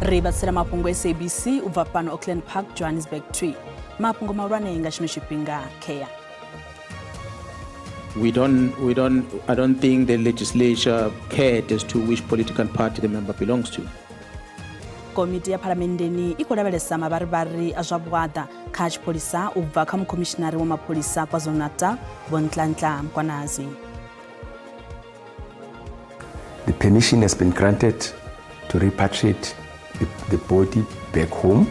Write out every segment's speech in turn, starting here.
Ri vhatsela mafhungo SABC u bva fhano Auckland Park, Johannesburg 2. Mafhungo mahulwane nga tshino tshifhinga kea. We don't, I don't think the legislature cared as to which political party the member belongs to. Komiti ya phalamenndeni i khou lavhelesa mavharivhari a zwa vhuaḓa kha tshipholisa u bva kha mukhomishinari wa mapholisa KwaZulu-Natal Vho Nhlanhla Mkhwanazi. The permission has been granted to repatriate the body back home.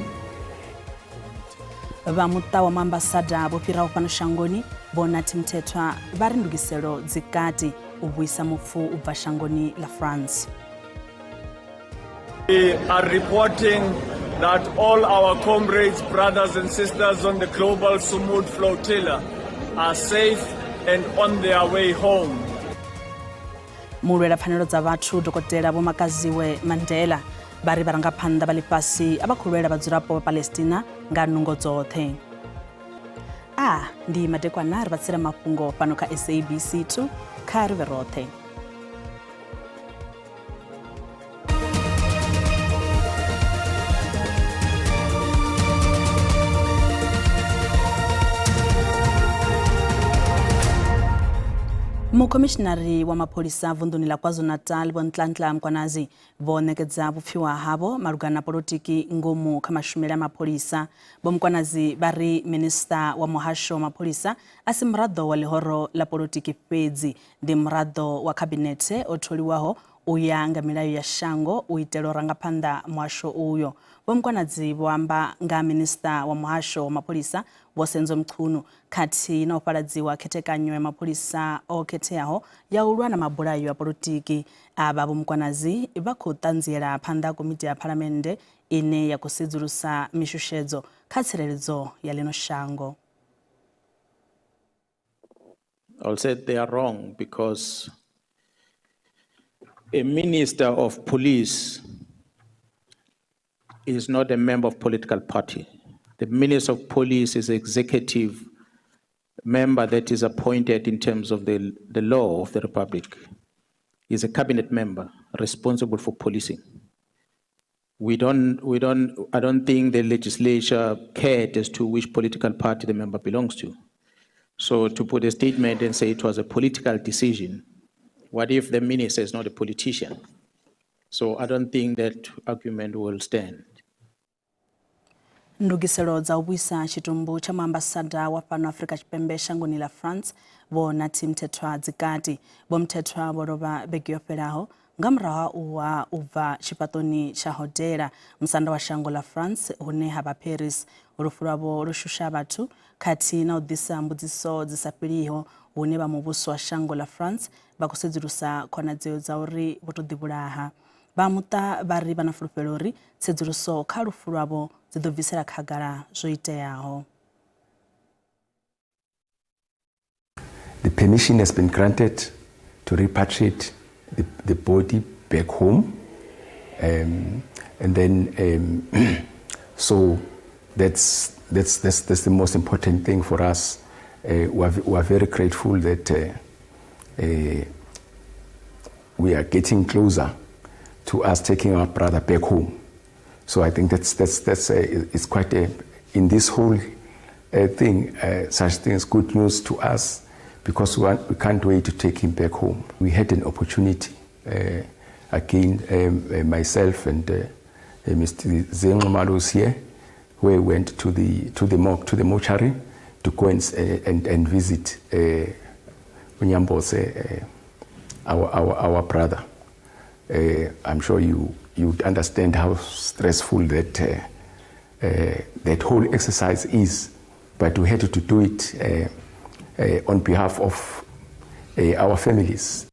Vha muṱa wa muambasada vho fhiraho fhano shangoni Vho Nathi Mthethwa vha ri ndugiselo dzi kati u vhuisa mupfu u bva shangoni ḽa France. We are reporting that all our comrades, brothers and sisters on the Global Sumud Flotilla are safe and on their way home. Mulwela pfanelo dza vhathu Dokotela Vho Makaziwe Mandela vha ri vharangaphanḓa vha ḽifhasi a vha khou lwela vhadzulapo vha Palestina nga nungo dzoṱhe. A ndi madekwana ri vha tsela mafhungo fhano kha SABC 2 kha ri vhe roṱhe. Mukhomishinari wa mapholisa vunḓuni ḽa KwaZulu-Natal Vho Nhlanhla Mkhwanazi vho ṋekedza vhupfiwa havho malugana na polotiki ngomu kha mashumele a mapholisa. Vho Mkhwanazi vha ri minisiṱa wa muhasho wa mapholisa a si muraḓo wa ḽihoro ḽa polotiki fhedzi, ndi muraḓo wa khabinethe o tholiwaho u ya nga milayo ya shango u itela u ranga phanḓa muhasho uyo. Vho Mkhwanazi vho amba nga minisiṱa wa muhasho wa mapholisa Vho Senzo Mchunu khathihi na u fhaladziwa khethekanyo ya mapholisa o khetheaho ya u lwa na mabulayo a polotiki. Avha Vho Mkhwanazi vha khou ṱanziela phanḓa ha komiti ya phalamennde ine ya khou sedzulusa mishushedzo kha tsireledzo ya ḽino shango. I'll say they are wrong because a minister of police is not a member of political party. The minister of police is executive member that is appointed in terms of the law of the republic. He's a cabinet member responsible for policing. We don't, I don't think the legislature cared as to which political party the member belongs to. So to put a statement and say it was a political decision, what if the minister is not a politician? So I don't think that argument will stand. Ndugiselo dza u vhuisa tshitumbu tsha muambasada wa fhano Afrika Tshipembe shangoni ḽa France Vho Nathi Mthethwa dzikati. Vho Mthethwa vho lovha vhege yo fhelaho nga murahu ha u wa u bva tshifhaṱoni tsha hodela musanda wa shango ḽa France hune ha vha Paris. Lufu lwavho lwo shusha vhathu khathihi na u ḓisa mbudziso dzi sa fheliho hune vha muvhuso wa shango ḽa France vha khou sedzulusa khonadzeo dza uri vho tou ḓivhulaha. Vha muṱa vha ri vha na fulufhelo uri tsedzuluso kha lufu lwavho dzi ḓo bvisela khagala zwo iteaho. The permission has been granted to repatriate the body back home. And then, so that's the most important thing for us. We are very grateful that we are getting closer to us taking our brother back home. So I think it's quite a, in this whole thing, such things good news to us because we can't wait to take him back home. We had an opportunity, again, myself and Mr. Zeng here, where we went to the morgue, to the mortuary, to go and visit uNyambose, our brother. I'm sure you'd understand how stressful that whole exercise is, but we had to do it on behalf of our families.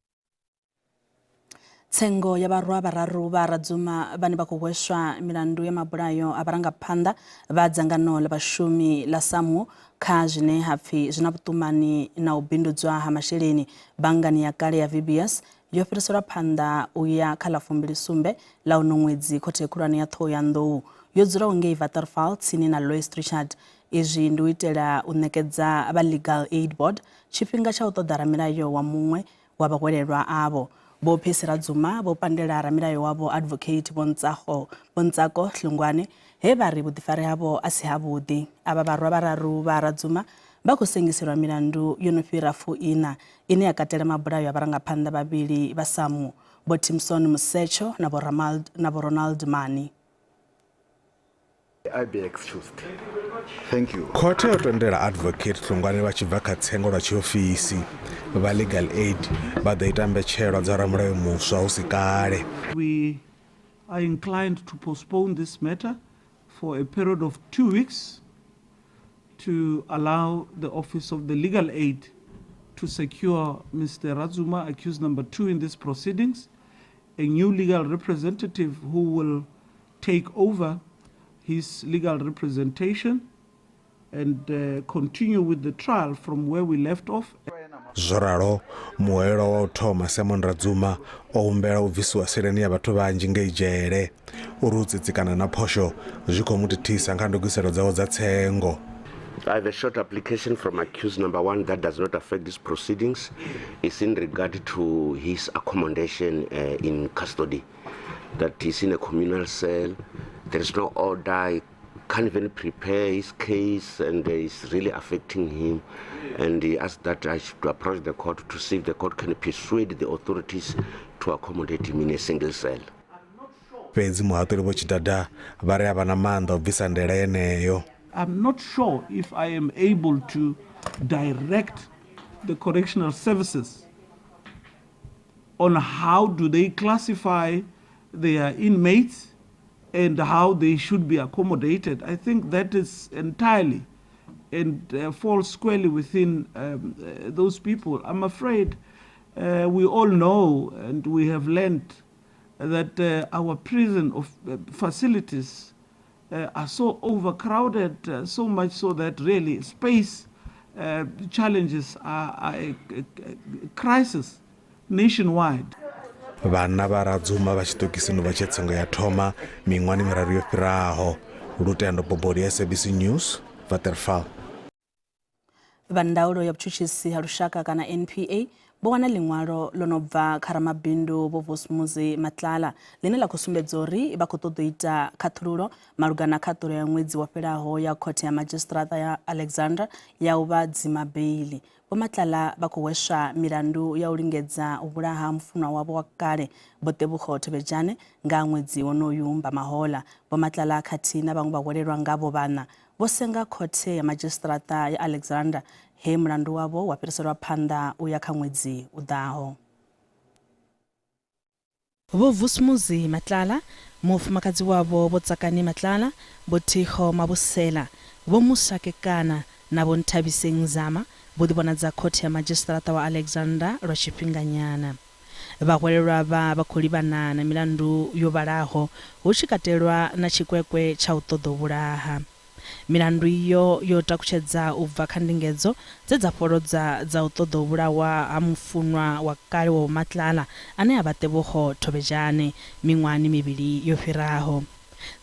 Tsengo ya vharwa vhararu vha Radzuma vhane vha khou hweswa milandu ya mabulayo a vharangaphanḓa vha dzangano ḽa vhashumi ḽa SAMWU kha zwine ha pfi zwi na vhuṱumani na u bindudzwa ha masheleni banngani ya kale ya VBS yo fhiriselwa phanḓa u ya kha ḽa 27 ḽa uno ṅwedzi khothe khulwane ya Ṱhohoyanḓou yo dzulaho ngei Waterval tsini na Louis Trichardt. Izwi ndi u itela u ṋekedza vha Legal Aid Board tshifhinga tsha u ṱoḓa ramilayo wa muṅwe wa vhahwelelwa avho. Vho Percy Radzuma vho pandela ramilayo wavho Advocate Vho Ntsako Vho Ntsako Hlungwane he vha ri vhuḓifari havho a si havhuḓi. Avha vharwa vhararu vha Radzuma vha khou sengiselwa milandu yo no fhira fuiṋa ine ya katela mabulayo a vharangaphanḓa vhavhili vha SAMU Vho Timson Musetsho na Vho Ramald na Vho Ronald Mani. I be excused. Thank you. Khothe yo tendela Advocate Hlungwane vha tshi bva kha tsengo lwa tshiofisi. Vha Legal Aid vha ḓo ita mbetshelwa dza ramulayo muswa hu si kale. We are inclined to postpone this matter for a period of 2 weeks to allow the Office of the Legal Aid to secure Mr. Radzuma, accused number 2 in these proceedings, a new legal representative who will take over his legal representation and continue with the trial from where we left off. Zwo ralo, muhwelelwa wa u thoma Simon Radzuma o humbela u bvisiwa seleni ya vhathu vhanzhi ngei dzhele uri u tsitsikana na phosho zwi khou mu thithisa kha ndugiselo dzawe dza tsengo. I have a short application from accused number 1 that does not affect these proceedings. It's in regard to his accommodation in custody, that he's in a communal cell, there is no order, he can't even prepare his case, and it's really affecting him. And he asked that I should approach the court to see if the court can persuade the authorities to accommodate him in a single cell. Fhedzi muhaṱuli Vho Tshidada vha ri a vha na maanḓa u bvisa ndaela yeneyo. I'm not sure if I am able to direct the correctional services on how do they classify their inmates and how they should be accommodated. I think that is entirely and falls squarely within those people. I'm afraid we all know and we have learned that our prison of facilities are so overcrowded, so much so that really space challenges are a crisis nationwide. Vhanna vha Radzuma vha tshiṱokisini vha tshe tsengo ya thoma miṅwahani miraru yo fhiraho. Lutendo Bobodi, SABC News, Waterval. Vha ndaulo ya vhutshutshisi ha lushaka kana NPA vho wana ḽiṅwalo ḽo no bva kha ramabindu Vho Vusimuzi Matlala ḽine ḽa khou sumbedza uri vha khou ṱoḓa u ita khaṱhululo malugana na khaṱulo ya ṅwedzi wo fhelaho ya khothe ya madzhisiṱiraṱa ya Alexandra ya u vha dzima beili. Vho Matlala vha khou hweswa milandu ya u lingedza u vhulaha mufunwa wavho wa kale Vho Tebogo Thobejane nga ṅwedzi wonoyu Mbamahola. Vho Matlala khathihi na vhaṅwe vhahwelelwa ngavho vhaṋa vho senga khothe ya madzhisiṱiraṱa ya Alexandra he mulandu wavho wa fhiriselwa phanḓa u ya kha ṅwedzi u ḓaho. Vho Vusimuzi Matlala, mufumakadzi wavho Vho Tsakani Matlala, Vho Thikho Mabusela, Vho Musa Kekana na Vho Nthabiseng Zama vho ḓivhonadza khothe ya madzhisiṱiraṱa wa Alexandra lwa tshifhinganyana. Vhahwelelwa avha vha khou livhana na milandu yo vhalaho hu tshi katelwa na tshikwekwe tsha u ṱoḓa u vhulaha. Milandu iyo yo takutshedza u bva kha ndingedzo dze dza fholodza dza u ṱoḓa u vhulawa ha mufunwa wa kale wa Vho Matlala ane a vha Tebogo Thobejane miṅwahani mivhili yo fhiraho.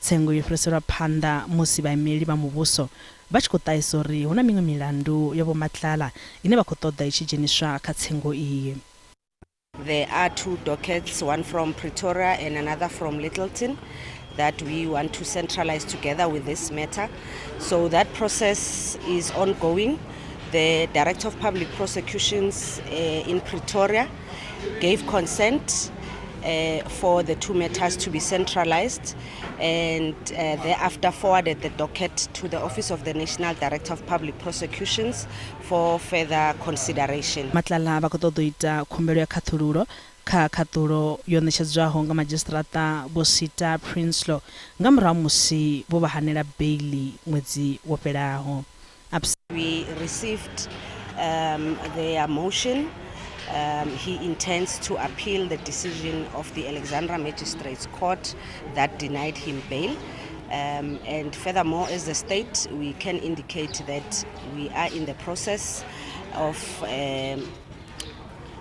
Tsengo yo fhiriselwa phanḓa musi vhaimeleli vha muvhuso vha tshi khou ṱahisa uri hu na miṅwe milandu ya Vho Matlala ine vha khou ṱoḓa i tshi dzheniswa kha tsengo iyi. There are 2 dockets, one from Pretoria and another from Lyttelton, that we want to centralize together with this matter. So that process is ongoing. The Director of Public Prosecutions in Pretoria gave consent for the 2 matters to be centralized, and thereafter forwarded the docket to the Office of the National Director of Public Prosecutions for further consideration. Matlala vha khou ṱoḓa u ita khumbelo ya khaṱhululo kha khaṱulo yo ṋetshedzwaho nga madzhisiṱiraṱa Vho Sita Prinsloo nga murahu musi vho vha hanela beili ṅwedzi wo fhelaho. We received their motion. He intends to appeal the decision of the Alexandra Magistrates Court that denied him bail. And furthermore, as the state, we can indicate that we are in the process of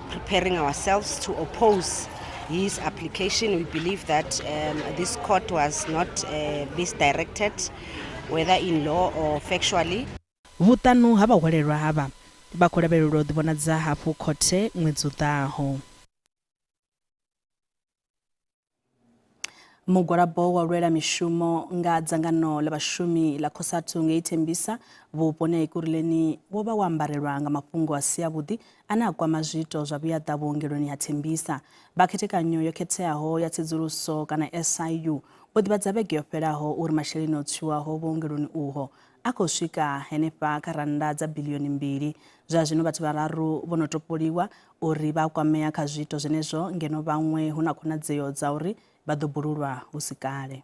preparing ourselves to oppose his application. We believe that this court was not misdirected, whether in law or factually. Vhuṱanu ha vhahwelelwa havha vha khou lavhelelwa u ḓivhonadza hafhu khothe ṅwedzi u ḓaho. Mugwalabo wa u lwela mishumo nga dzangano ḽa vhashumi ḽa Cosatu ngei Tembisa vhuponi ha Ekurhuleni wo vha wo ambarelwa nga mafhungo a si avhuḓi ane a kwama zwiito zwa vhuyaḓa vhuongeloni ha Tembisa. Vha khethekanyo yo khetheaho ya tsedzuluso kana SIU vho ḓivhadza vhege yo fhelaho uri masheleni o tswiwaho vhuongeloni uho a khou swika henefha kha rannda dza biḽioni mbili. Zwa zwino vhathu vhararu vho no topoliwa uri vha a kwamea kha zwiito zwenezwo ngeno vhaṅwe hu na khonadzeo dza uri vha ḓo bululwa hu si kale.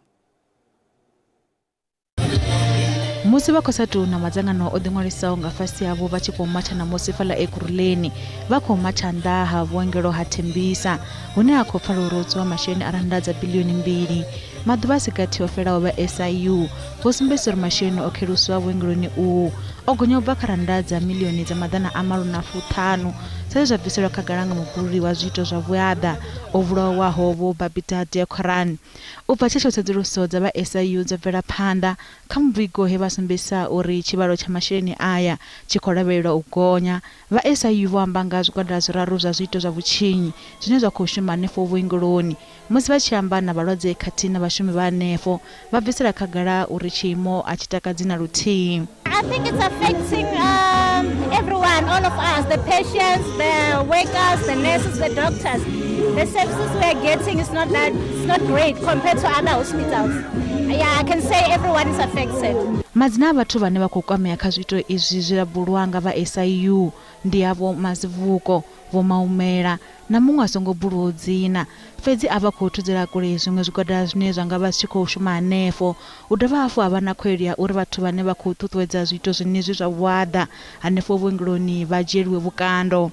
Musi vha Cosatu na madzangano o ḓiṅwalisaho nga fhasi havho vha tshi khou matsha ṋamusi fhaḽa Ekurhuleni, vha khou matsha nnḓa ha vhuongelo ha Tembisa hune ha khou pfala uri ho tswiwa masheleni a rannda dza biḽioni mbili. Maḓuvha a si gathi o fhelaho vha SIU vho sumbedzisa uri masheleni o kheluswa vhuongeloni uhu o gonya u bva kha rannda dza miḽioni dza 500 sa zwe zwa bviselwa khagala nga mubululi wa zwiito zwa vhuaḓa o vhulawaho Vho Babita Deokaran. U bva tshetsho tsedzuluso dza vha SIU dzo bvela phanḓa kha muvhigo he vha sumbedzisa uri tshivhalo tsha masheleni aya tshi khou lavhelelwa u gonya. Vha SIU vho amba nga ha zwigwada zwiraru zwa zwiito zwa vhutshinyi zwine zwa khou shuma hanefho vhuongeloni. Musi vha tshi amba na vhalwadze khathihi na vhashumi vha hanefho, vha bvisela khagala uri tshiimo a tshi takadzi na luthihi. I think it's affecting um, everyone, all of us, the patients, the workers, the nurses, the doctors. The services we are getting is not that, it's not great compared to other hospitals. Yeah, I can say everyone is affected. Madzina a vhathu vhane vha khou kwamea kha zwiito izwi zwe a bulwa nga vha SIU ndi a Vho Mazibuko, Vho Maumela na muṅwe a songo bulwaho dzina, fhedzi a vha khou thudzela kule zwiṅwe zwigwada zwine zwa nga vha zwi tshi khou shuma hanefho. Hu dovha hafhu ha vha na khaelo ya uri vhathu vhane vha khou ṱuṱuwedza zwiito zwenezwi zwa vhuaḓa hanefho vhuongeloni vha dzhieliwe vhukando.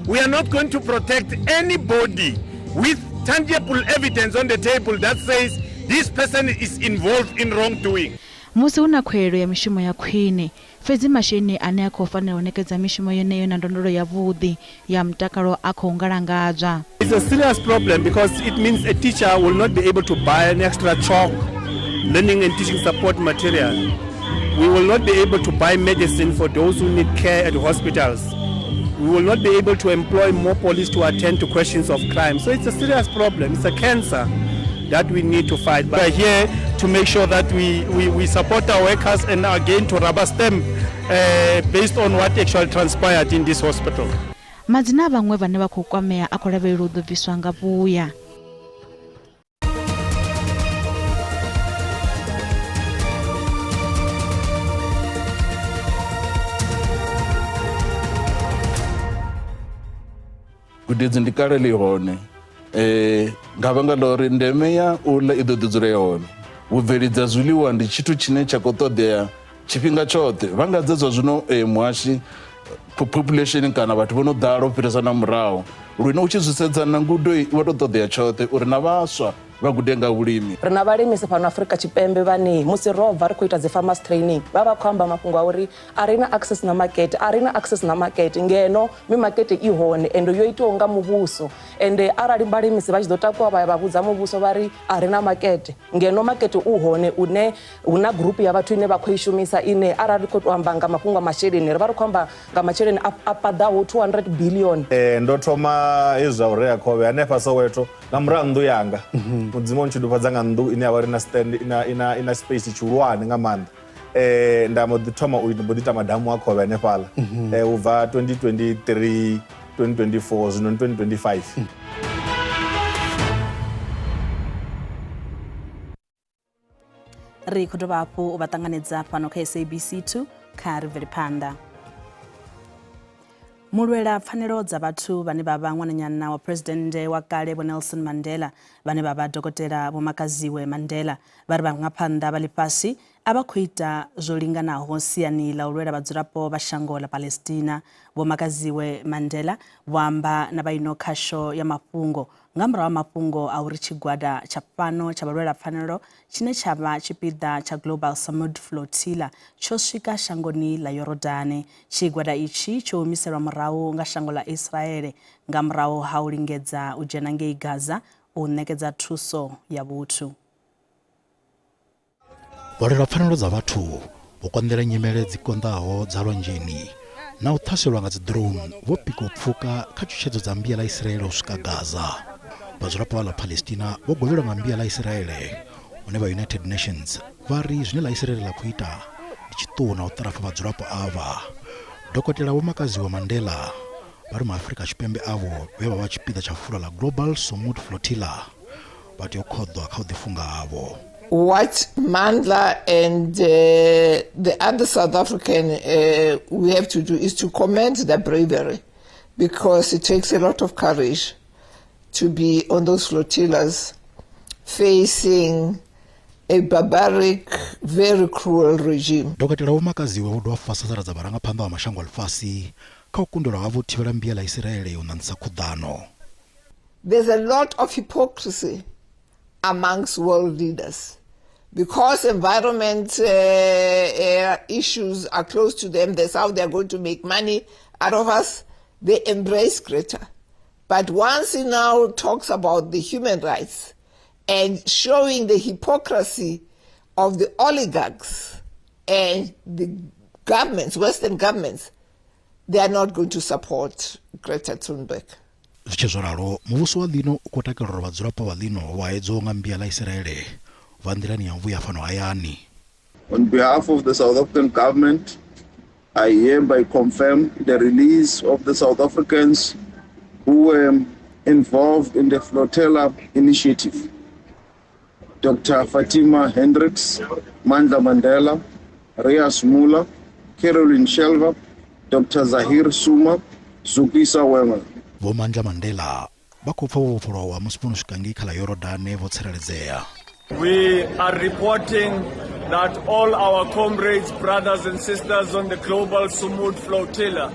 We are not going to protect anybody with tangible evidence on the table that says this person is involved in wrongdoing. Musi hu na khaelo ya mishumo ya khwine, Fhedzi masheleni ane a khou fanela u ṋekedza mishumo yeneyo na ndondolo yavhuḓi ya mutakalo a khou ngalangadzwa. It's a serious problem because it means a teacher will not be able to buy an extra chalk, learning and teaching support material. We will not be able to buy medicine for those who need care at hospitals. We will not be able to employ more police to attend to questions of crime. So it's a serious problem. It's a cancer that we need to fight. We are here to make sure that we, we, we support our workers and again to rubber stamp uh, based on what actually transpired in this hospital. Madzina a vhaṅwe vhane vha khou kwamea a khou lavhelelwa u ḓo bviswa nga vhuya. Gudedzi ndi kale ḽi hone um nga vhanga ḽa uri ndeme ya u ḽa i ḓo ḓi dzula i hone. Vhubveledzi ha zwiḽiwa ndi tshithu tshine tsha khou ṱoḓea tshifhinga tshoṱhe. Vha nga dza zwa zwino muhashi population kana vhathu vho no ḓala u fhirisa na murahu lune u tshi zwi sedza na ngudo i vho tou ṱoḓea tshoṱhe uri na vhaswa vha gude nga vhulimi. Ri na vhalimisi fhano Afrika Tshipembe vhane musi ro bva ri khou ita dzi farmers training vha vha khou amba mafhungo a uri a ri na access na makete, a ri na access na makete ngeno mimakete i hone ende yo itiwaho nga muvhuso ende arali vhalimisi vha tshi ḓo takuwa vha ya vha vhudza muvhuso vha ri a ri na makete ngeno makete u hone une hu na group ya vhathu ine vha khou i shumisa ine arali ri khou tou amba nga mafhungo a masheleni ri vha ri khou amba nga masheleni a paḓaho 200 billion. Ee, ndo thoma hezwi zwa u rea khovhe hanefha Soweto nga murahu ha nnḓu yanga. Mhm. Mudzimu o ntshudufhadza nga nnḓu ine ya vha uri na stand ina ina ina space tshihulwane nga maanḓa. Eh nda mbo ḓi thoma u mbo ḓi ita madamu a khovhe hanefhaḽa. Mhm. Eh u bva 2023 2024 zwino 2025. Ri khou dovha hafhu u vha ṱanganedza fhano kha SABC 2 kha ri bvele phanḓa. Mulwela pfanelo dza vhathu vhane vha vha ṅwananyana wa phuresidennde wa kale Vho Nelson Mandela vhane vha vha Dokotela Vho Makaziwe Mandela vha ri vharangaphanḓa vha ḽifhasi a vha khou ita zwo linganaho siani ḽa u lwela vhadzulapo vha shango ḽa Palestina. Vho Makaziwe Mandela vho amba na vha ino khasho ya mafhungo Nga murahu ha mafhungo a uri tshigwada tsha fhano tsha vhalwelapfanelo tshine tsha vha tshipiḓa tsha Global Sumud Flotilla tsho swika shangoni ḽa Yorodane, tshigwada itshi tsho humiselwa murahu nga shango ḽa Israele nga murahu ha u lingedza u dzhena ngei Gaza u ṋekedza thuso ya vhuthu. Vhalwela pfanelo dza vhathu vho konḓela nyimele dzi konḓaho dza lwanzheni na u ṱhaselwa nga dzi drone vho pika u pfuka kha tshutshedzo dza mmbi ya ḽa Israel u swika Gaza. Vhadzulapo vha ḽa Palestina vho govhelwa nga mmbi ya ḽa Isiraele, hune vha United Nations vha ri zwine ḽa Isiraele ḽa khou ita ndi tshiṱuhu na u ṱarafa vhadzulapo avha. Dokotela Vho Makaziwe Mandela vha ri maAfrika Tshipembe avho vhe vha vha tshipiḓa tsha fulo ḽa Global Sumud Flotilla vha tea u khoḓwa kha u ḓifunga havho. What Mandla and the other South African we have to do is to commend their bravery, because it takes a lot of courage to be on those flotillas facing a barbaric, very cruel regime. Dokotela Vho Makaziwe vho dovha vha sasaladza vharangaphanḓa vha mashango a ḽifhasi kha u kundelwa havho u thivhela mmbi ya ḽa Isiraele u ṋaṋisa khuḓano. There's a lot of hypocrisy amongst world leaders. Because environment issues are close to them, that's how they're going to make money out of us, they embrace Greta. But once he now talks about the human rights and showing the hypocrisy of the oligarchs and the governments, Western governments, they are not going to support Greta Thunberg. Zwi tshe zwo ralo, muvhuso wa ḽino u khou takalela uri vhadzulapo vha ḽino vho haedzwaho nga mmbi ya ḽa Isiraele vha nḓilani ya u vhuya fhano hayani. On behalf of the South African government, I hereby confirm the release of the South Africans who were involved in the flotilla initiative. Dr. Fatima Hendricks, Mandla Mandela, Riaz Moola, Caroline Shelver, Dr. Zahir Suma, Zukisa Wema. Vho Mandla Mandela vha khou pfa vho vhofholowa musi vho no swika ngei kha ḽa Yorodane vho tsireledzea. We are reporting that all our comrades, brothers and sisters on the Global Sumud Flotilla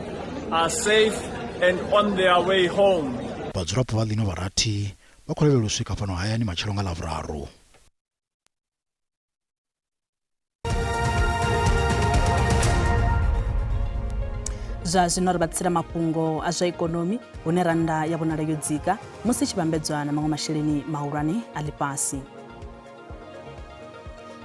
are safe and on their way home. Vhadzulapo vha ḽino vha rathi vha khou lavhelelwa u swika fhano hayani matshelo nga Ḽavhuraru. Zwa zwino ri vha tsela mafhungo a zwa ikonomi, hune rannda ya vhonala yo dzika musi tshi vhambedzwa na maṅwe masheleni mahulwane a ḽifhasi.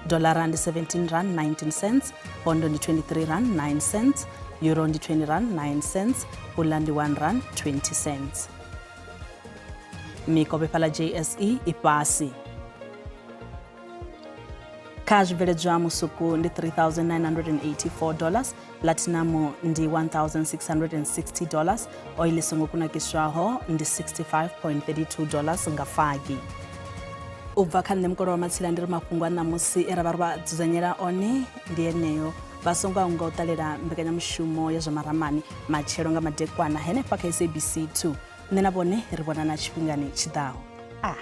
Dollara ndi 17 rand 19 cents, pondo ndi 23 rand 9 cents, euro ndi 20 rand 9 cents, pula ndi 1 rand 20 cents. Mikovhe fhaḽa JSE i fhasi. Kha zwibveledzwa musuku ndi 3984 dollars, platinum ndi 1660 dollars, oil i songo kunakiswaho ndi 65.32 dollars nga fagi. U bva kha nṋe mukolo wa matsila ndi ri mafhungo a ṋamusi e ra vha ro vha dzudzanyela one ndi eneo. Vha songo hangwa u ṱalela mbekanyamushumo ya zwa maramani matshelo nga madekwana henefha kha SABC 2. Nṋe na vhone ri vhonana tshifhingani tshiḓaho. Ah.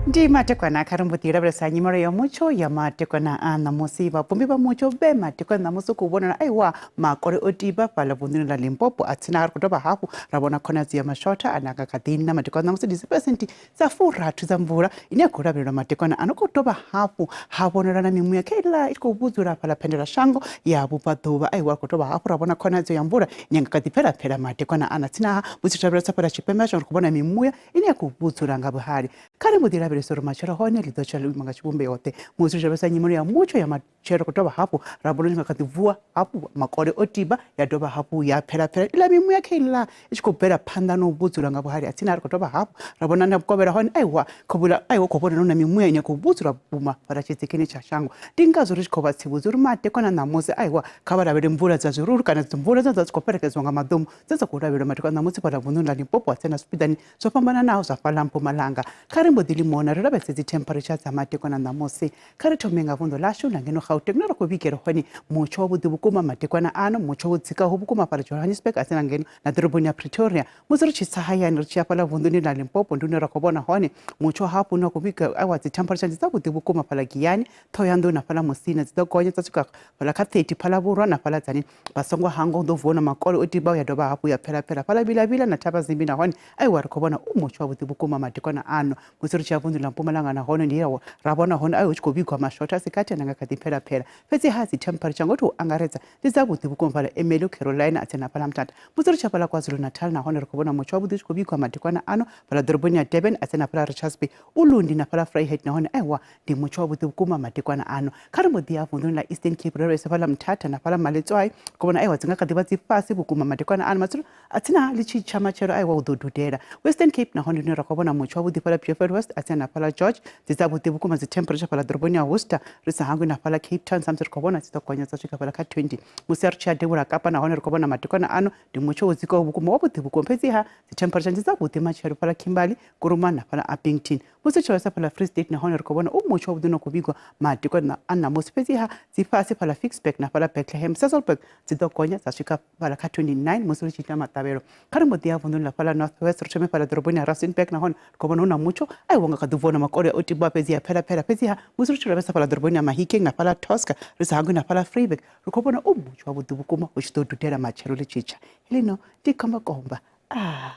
Ndi matekwana kha ri mbo ḓi lavhelesa nyimelo ya mutsho ya matekwana a ṋamusi. Vhabvumbi vha mutsho vhe matekwana ṋamusi khou vhonala aiwa makole o tiba fhaḽa vunḓuni ḽa Limpopo a tsina. Ri khou dovha hafhu ra vhona khonadzeo ya mashotha ane a nga kha ḓi na matekwana ṋamusi ndi dziphesenti dza 60 dza mvula ine ya khou lavhelelwa matekwana ano khou dovha hafhu ha vhonala na mimuya kha iḽa i tshi khou vhudzula fhaḽa phendela shango ya vhubvaḓuvha. Aiwa ri khou dovha hafhu ra vhona khonadzeo ya mvula ine ya nga kha ḓi bvela phela matekwana ana tsina ha musi ri lavhelesa fhaḽa tshipembe hashu ri khou vhona mimuya ine ya khou vhudzula nga vhuhali. Kha ri mbo ḓi lavhelesa uri matshelo hone ḽi ḓo tsha ḽo ima nga tshivhumbeo ḓe musi ri tshi lavhelesa nyimelo ya mutsho ya matshelo. Khou dovha hafhu ra vhona nga kha ḓi vuwa hafhu makole o tiba ya dovha hafhu ya phela phela iḽa mimuya kha iḽa i tshi khou bvela phanḓa na u vhudzula nga vhuhali a tsini. Ri khou dovha hafhu ra vhona na vhukovhela hone aiwa khou aiwa khou vhona na mimuya ine ya khou vhudzula vhukuma fhaḽa tshidzikini tsha shango. Ndi ngazwo ri tshi khou vha tsivhudza uri madekwana ṋamusi aiwa kha vha lavhelele mvula dza zwirulu kana dzi mvula dzine dza dzi khou fhelekedzwa nga maḓumu dze dza khou lavhelelwa madekwana ṋamusi fhaḽa vunḓuni ḽa Limpopo ha tsena zwipiḓani zwo fhambananaho zwa fhaḽa Mpumalanga. Kha ri mbo ḓi limona ri lavhelese dzi temperature dza madekwana ṋamusi. Kha ri thome nga vunḓu ḽashu ḽa ngeno Gauteng hune ra khou vhigela hone mutsho wavhuḓi vhukuma madekwana ano, mutsho wo dzikaho vhukuma fhaḽa Johannesburg a tsena ngeno na ḓoroboni ya Pretoria. Musi ri tshi tsa hayani ri tshi ya fhaḽa vunḓuni ḽa Limpopo ndi hune ra khou vhona hone mutsho hafhu une wa khou vhiga aiwa dzi temperature ndi dzavhuḓi vhukuma fhaḽa Giyani, Ṱhohoyanḓou na fhaḽa Musina dzi ḓo gonya dza swika fhaḽa kha 30 Phalavhurwa na fhaḽa Dzanani. Vha songo hangwa u ḓo vuwa na makole o tiba ya dovha hafhu ya pfela pfela fhaḽa Vilavila na Thavhazimbi nahone aiwa ri khou vhona u mutsho wavhuḓi vhukuma madekwana ano. Musi ri tshi ya vunḓuni vunḓuni ḽa Mpumalanga nahone ndi ra vhona hone ayo hu tshi khou vhigwa mashotha a si gathi ane nga kha ḓi phelapela fhedzi ha dzi temperature ngo tou angaredza ndi dzavhuḓi vhukuma fhaḽa Ermelo Carolina a tsini na fhaḽa Mthatha. Musi ri tshi ya fhaḽa KwaZulu-Natal nahone ri khou vhona mutsho wavhuḓi u tshi khou vhigwa madekwana ano fhaḽa ḓoroboni ya Durban a tsini na fhaḽa Richards Bay Ulundi na fhaḽa Vryheid nahone aiwa ndi mutsho wavhuḓi vhukuma madekwana ano. Kha ri mbo ḓi ya vunḓuni ḽa Eastern Cape ri lavhelese fhaḽa Mthatha na fhaḽa Maletswai ri khou vhona aiwa dzi nga kha ḓi vha dzi fhasi vhukuma madekwana ano matsiko a tsina ḽi tshi tsha matshelo aiwa u ḓo dudela. Western Cape nahone ndi hune ra khou vhona mutsho wavhuḓi fhaḽa Beaufort West a tsini na fhaḽa George dzi dzavhuḓi vhukuma dzi temperature fhaḽa ḓoroboni ya Worcester ri sa hangwi na fhaḽa Cape Town samusi ri khou vhona dzi ḓo gonya dza swika fhaḽa kha 20. Musi ri tshi ya devhula Kapa nahone ri khou vhona madekwana ano ndi mutsho wo dzikaho vhukuma wavhuḓi vhukuma fhedziha dzi temperature ndi dzavhuḓi matshelo fhaḽa Kimberley Kuruman na fhaḽa Upington. Musi ri tshi lavhelesa fhaḽa Free State nahone ri khou vhona u mutsho wavhuḓi no khou vhigwa madekwana a ṋamusi fhedziha dzi fhasi fhaḽa Ficksburg na fhaḽa Bethlehem Sasolburg dzi ḓo gonya dza swika fhaḽa kha 29 musi ri tshi ita maṱavhelo. Kha ri mbo ḓi ya vunḓuni ḽa fhaḽa North West ri thome fhaḽa ḓoroboni ya Rustenburg nahone ri khou vhona hu na mutsho a iwo nga kha ḓi bviwa na makole o tibiwa fhedzi ya phela phela fhedziha musi ri tshi lavhelesa fhaḽa ḓoroboni ya Mahikeng na fhaḽa Tosca ri sa hangwi na fhaḽa Vryburg ri khou vhona u mutsho wavhuḓi vhukuma hu tshi ḓo dudela matshelo ḽi tshi tsha. Heḽino ndi khombakomba. Ah.